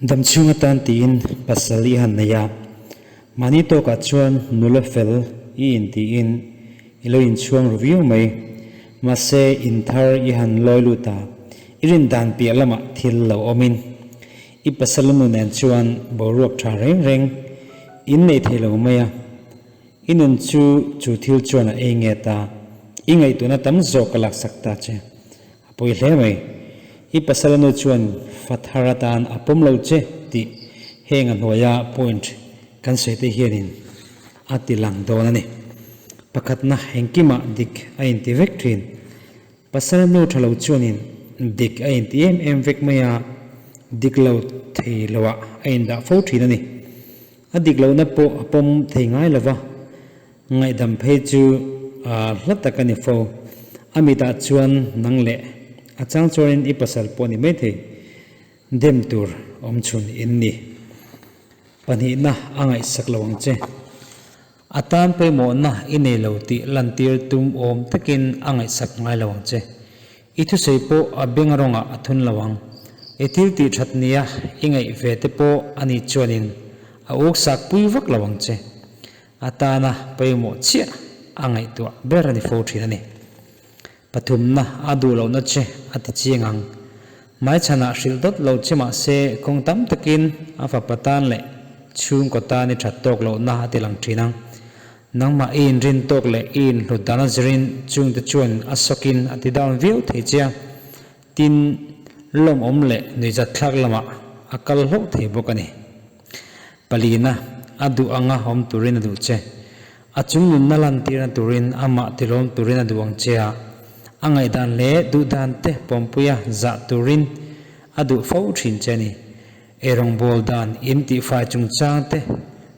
Damchhung atan tiin pasal i han nei a, mahni tawkah chuan nula fel i intiin i lo inchhuang ru viau mai. Mahse, inthar i han lawi lut a, i rin dan piah lamah thil lo awmin i pasal nu nen chuan boruak tha reng reng in nei thei lo mai a. I nun chu chu thil chuan a ei nge ta, i ngaihtuahna tam zawk ka laksak ta che. A pawi hle mai. I pasal nu chuan fa thar atan a pawm lo che tih heng a hnuaia point kan sawi te hianin a ti lang dawn a ni. Pakhatna engkimah dik a inti vek thin. Pasal nu tha lo chuanin dik a inti em em vek mai a, dik lo thei loah a indah fo thin a ni. A dik lohna pawh a pawm thei ngai lo va, ngaihdam phei chu a hla tak a ni fo. A mitah chuan nang leh a chang chuanin i pasal pawh ni maithei, dem tur awm chhun in ni. Pahnihna a ngaihsak lo ang che. A tan pawimawhna i nei lo tih lantir tum awm takin a ngaihsak ngai lo ang che. I thusawi pawh a beng rawngah a thun lo ang. I thil tih that nia i ngaih ve te pawh a nih chuanin a uk sak pui vak lo ang che. A tana pawimawh chiah a ngaihtuah ber a ni fo thin a ni. Pathumna a duh lohna che a ti chiang ang. Hmaichhanah hrilh dawt lo che mah se kawng tam takin a fapa tan leh chhungkaw tan i that tawk lohna a ti lang thin ang. Nangmah i inrin tawk leh i inhlut dan a zirin chungte chuan a sawkin a ti down viau thei che a, tin lawmawm leh nuihzatthlak lamah a kal hlauh thei bawk a ni. Palina, a duh anga awm turin a duh che. A chung nunna lantirna turin amah tilawm turin a duh ang che a, a ngaihdan leh duhdan te pawmpuia zah turin a duh fo thin che a ni. Eirawngbawl dan in tihfai chungchang te,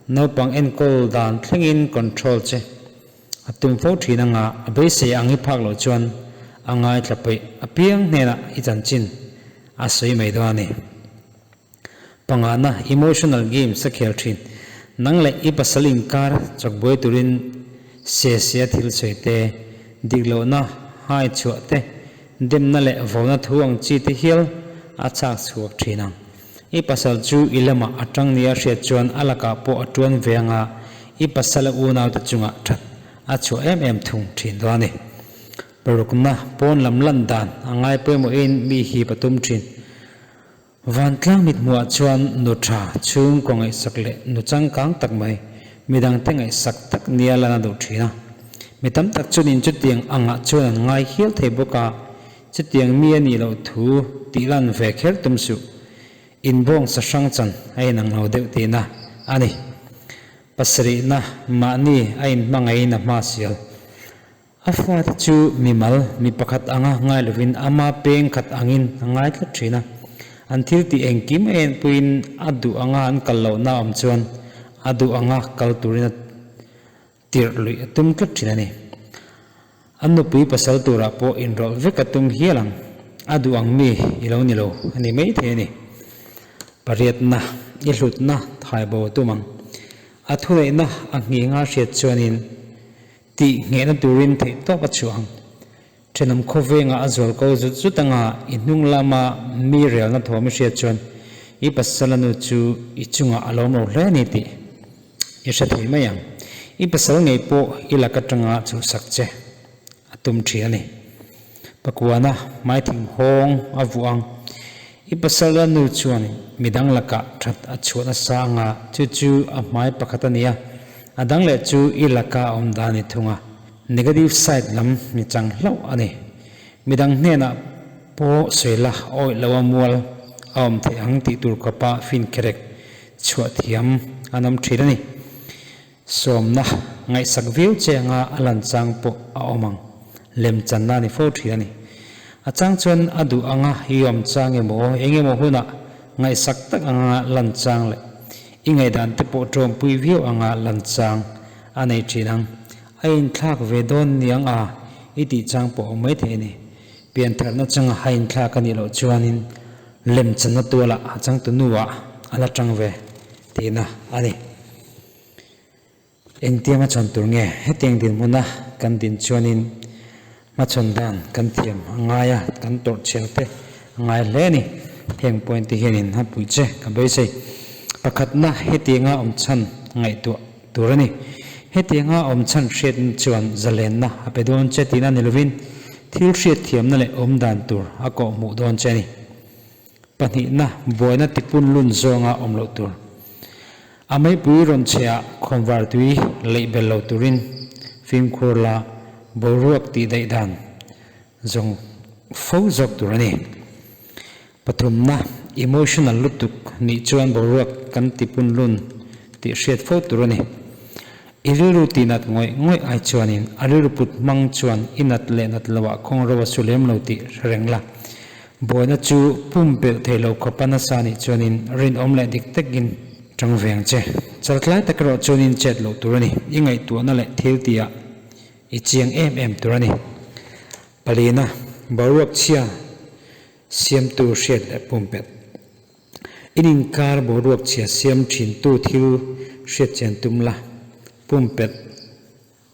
naupang enkawl dan thlengin control che a tum fo thin anga a beisei ang i phak loh chuan a ngaithla peih apiang hnenah i chanchin a sawi mai dawn a ni. Pangana emotional games a khel thin. Nang leh i pasal inkar chawkbuai turin se sia thil sawi te, dik lohna hai chhuah te, Demna leh vona thu ang chi te hial a chak chhuak thin ang. I pasal chu i lamah a tang nia hriat chuan a lakah pawh a tuan ve anga i pasal a unaute chungah that a chhuah em em thung thin dawn a ni. Parukna pawn lam lan dan a ngai pawimawhin mi hip a tum thin. Vantlang mithmuhah chuan nu tha chhungkaw ngaihsak leh nu changkang tak mai, midangte ngaihsak tak nia lan a duh thin a. Mi tam tak chuanin chutiang angah chuan an ngai hial thei bawk a, chutiang mi a nih loh thu tih lan ve kher tum suh. Inbawng sa hrang chan a inang lo deuh tihna a ni. Pasarihna mahni a inhmangaihin a hma sial. A fate chu mimal, mi pakhat anga ngai lovin ama peng khat angin a ngai tlat thin a. An thil tih engkim a enpuiin a duh anga an kal lohna a awm chuan a duh anga kal turin a tirh luih a tum tlat thin a ni. An nupui pasal turah pawh inrawlh vek a tum hial ang. A duh ang mi i lo ni lo a ni maithei a ni. Pariatna, i hlutna thaibo a tum ang. A thuneihna a nghing a hriat chuanin Tih nghehna turin theih tawp a chhuah ang. Thenawm khawvengah a zual ko zut zut anga i hnung lama mi relna thawm i hriat chuan i pasal a nu chu i chungah a lawm lo hle a ni tih i hre thei mai ang. I pasal ngei pawh i lak atanga chhuhsak che a tum thin a ni. Pakuana hmaithing hawng a vuah ang. I pasal a nu chuan midang lakah that a chhuah nasa anga chu chu a hmai pakhat a ni a. A dang leh chu i laka a awm dan i thung a, negative side lam mi chang hlauh a ni. Midang hnenah pawh sawi la awih lo a mual a awm theih ang tih tur khawpa fin kherek chhuah thiam an awm thin a ni. Sawmna ngaihsak viau che anga a lan chang pawh a awm ang. Lem channa a ni fo thin a ni. A chang chuan a duh anga i awm chang emaw eng emaw hunah ngaihsak tak anga lan chang leh I ngaihdan te pawh ṭawmpui viau anga lan chang a nei ṭhin ang. A inthlak ve dawn niang a i tih chang pawh awm maithei a ni. Piantharna changa a inthlak a nih loh chuanin lemchanna tualah a changtu nuah a la ṭang ve tihna a ni. Engtiang a chhawn tur nge? Hetiang dinhmuna kan din chuanin hmachhawn dan kan thiam a ngai a, kan tawrh chhiar te a ngai hle a ni. Heng point te hianin a puih che ka beisei. Pakhatna hetianga awm chhan ngaihtuah tur a ni. Hetianga awm chhan hriatna chuan zalenna a pe dawn che tihna ni lovin thil hriatthiamna leh awm dan tur a kawh hmuh dawn che a ni. Pahnihna, buaina tipun lun zawnga awm loh tur. A meipui rawn chheah khawnvar tui leih bel lo turin fimkhur la boruak tih daih dan zawng fo zawk tur a ni. Pathumna, emotional lutuk nih chuan boruak kan tipun lun tih hriat fo tur a ni. I rilru tih nat ngawih ngawih ai chuanin a rilru put hmang chuan i nat leh nat loah kawng ro a su lem lo tih hre reng la. Buaina chu pumpelh thei lo khawpa nasa nih chuanin rinawm leh dik takin tang ve ang che. Chaltlai tak erawh chuanin chet loh tur a ni. I ngaihtuahna leh thil tihah i chiang em em tur a ni. Palina, boruak chhia siamtu hriat leh pumpelh. In inkar boruak chhia siam thintu thil hriatchian tum la, pumpelh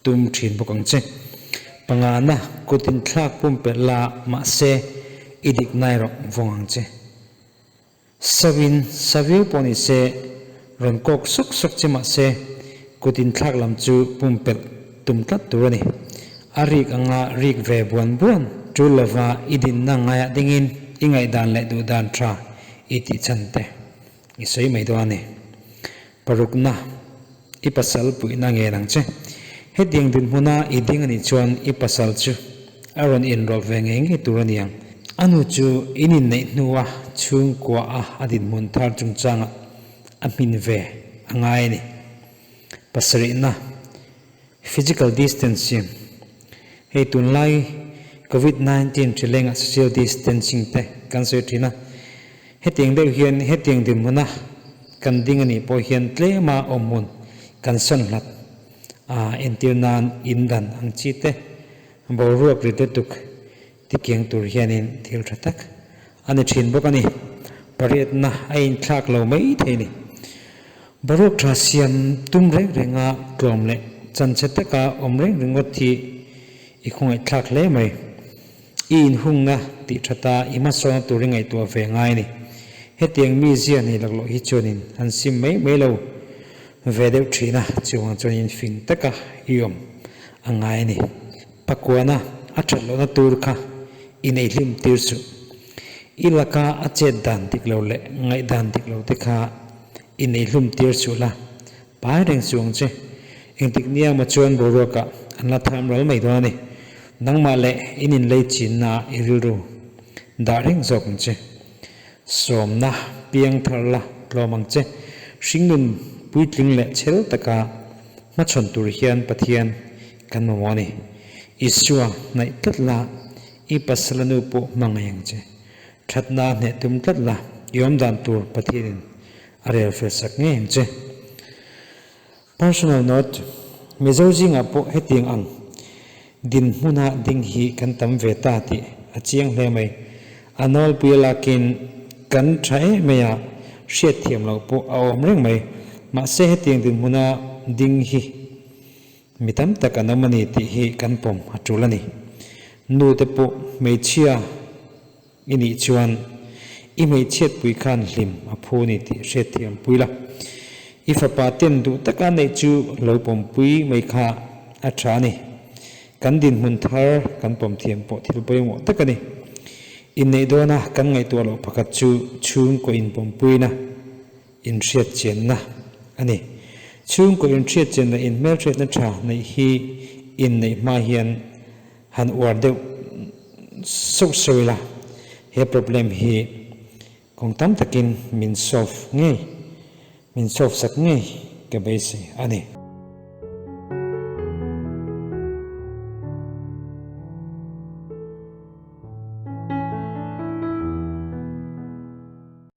tum thin bawk ang che. Pangana, kut inthlak pumpelh la mahse i dik nai rawh vawng ang che. Savin, saviu pawh ni se, rawn kawk sawk sawk che mahse kut inthlak lam chu pumpelh tum tlat tur a ni. A rik anga rik ve buan buan tul lova i dinna ngaiah dingin i ngaihdan leh duhdan tha i tih chhan te i sawi mai dawn a ni. Parukna, i pasal puihna ngen ang che. Hetiang dinhmuna i ding a nih chuan i pasal chu a rawn inrawlh ve ngei ngei tur a ni ang. A nu chu in inneih hnua chhungkua a a dinhmun thar chungchangah a hmin ve a ngai a ni. Pasarihna, Physical distancing, Hei tunlai Covid 19 hrilengah social distancing te kan sawi thin a, hetiang deuh hian hetiang dinhmuna kan ding a nih pawh hian tlema awmhmun kan sawn hlat a, entir nan in dan ang chi te boruak ri lutuk tikiang tur hianin thil tha tak a ni thin bawk a ni. Pariatna a inthlak lo mai thei a ni. Boruak tha siam tum reng renga tlawm leh chanchhe taka awm reng ringawt hi i khawngaihthlak hle mai. I inhungna tih thata i hmasawnna tur i ngaihtuah ve ngai a ni. Hetiang mi zia nei laklawh hi chuanin an sim mai mai lo ve deuh thin a, chuvang chuanin fing taka i awm a ngai a ni. Pakuana a that lohna tur kha i nei hlim tir suh. I laka a chet dan dik lo leh ngaihdan dik lo te kha i nei hlum tir suh la, pai reng suh ang che. Engtik nia maw chuan boruakah an la tham ral mai dawn a ni. Nangmah leh in inlei chinna ah i rilru dah reng zawk ang che. Sawmna piang thar la tlawm ang che. Hringnun puitling leh chhel taka hmachhawn tur hian Pathian kan mamawh a ni. Isua hnaih tlat la, i pasala nu pawh hmangaih ang che. Thatna hneh tum tlat la, i awmdan tur Pathianin a rel fel sak ngei ang che. Personal note, Mizo zingah pawh hetiang ang dinhmuna ding hi kan tam ve ta tih a chiang hle mai. A nawlpui lakin kan tha em mai a, hriatthiam loh pawh a awm reng mai. Mahse hetiang dinhmuna ding hi mi tam tak an awm a ni tih hi kan pawm a tul a ni. Nute pawh hmeichhia I nih chuan i hmeichhiatpui khan hlim a phu ni tih hriatthiam pui la. I fapa ten duh taka neih chu lo pawmpui mai kha a tha a ni. Kan dinhmun thar kan pawm thiam pawh thil pawimawh tak a ni. Inneih dawna kan ngaihtuah loh pakhat chu chhungkaw inpawmpuina, inhriatchianna a ni. Chhungkaw inhriatchian leh inhmelhriatna tha neih hi inneih hma hian Han uar deuh sauh sauh ila, he problem hi kawng tam takin min solve ngei, min solve sak ngei ka beisei a ni.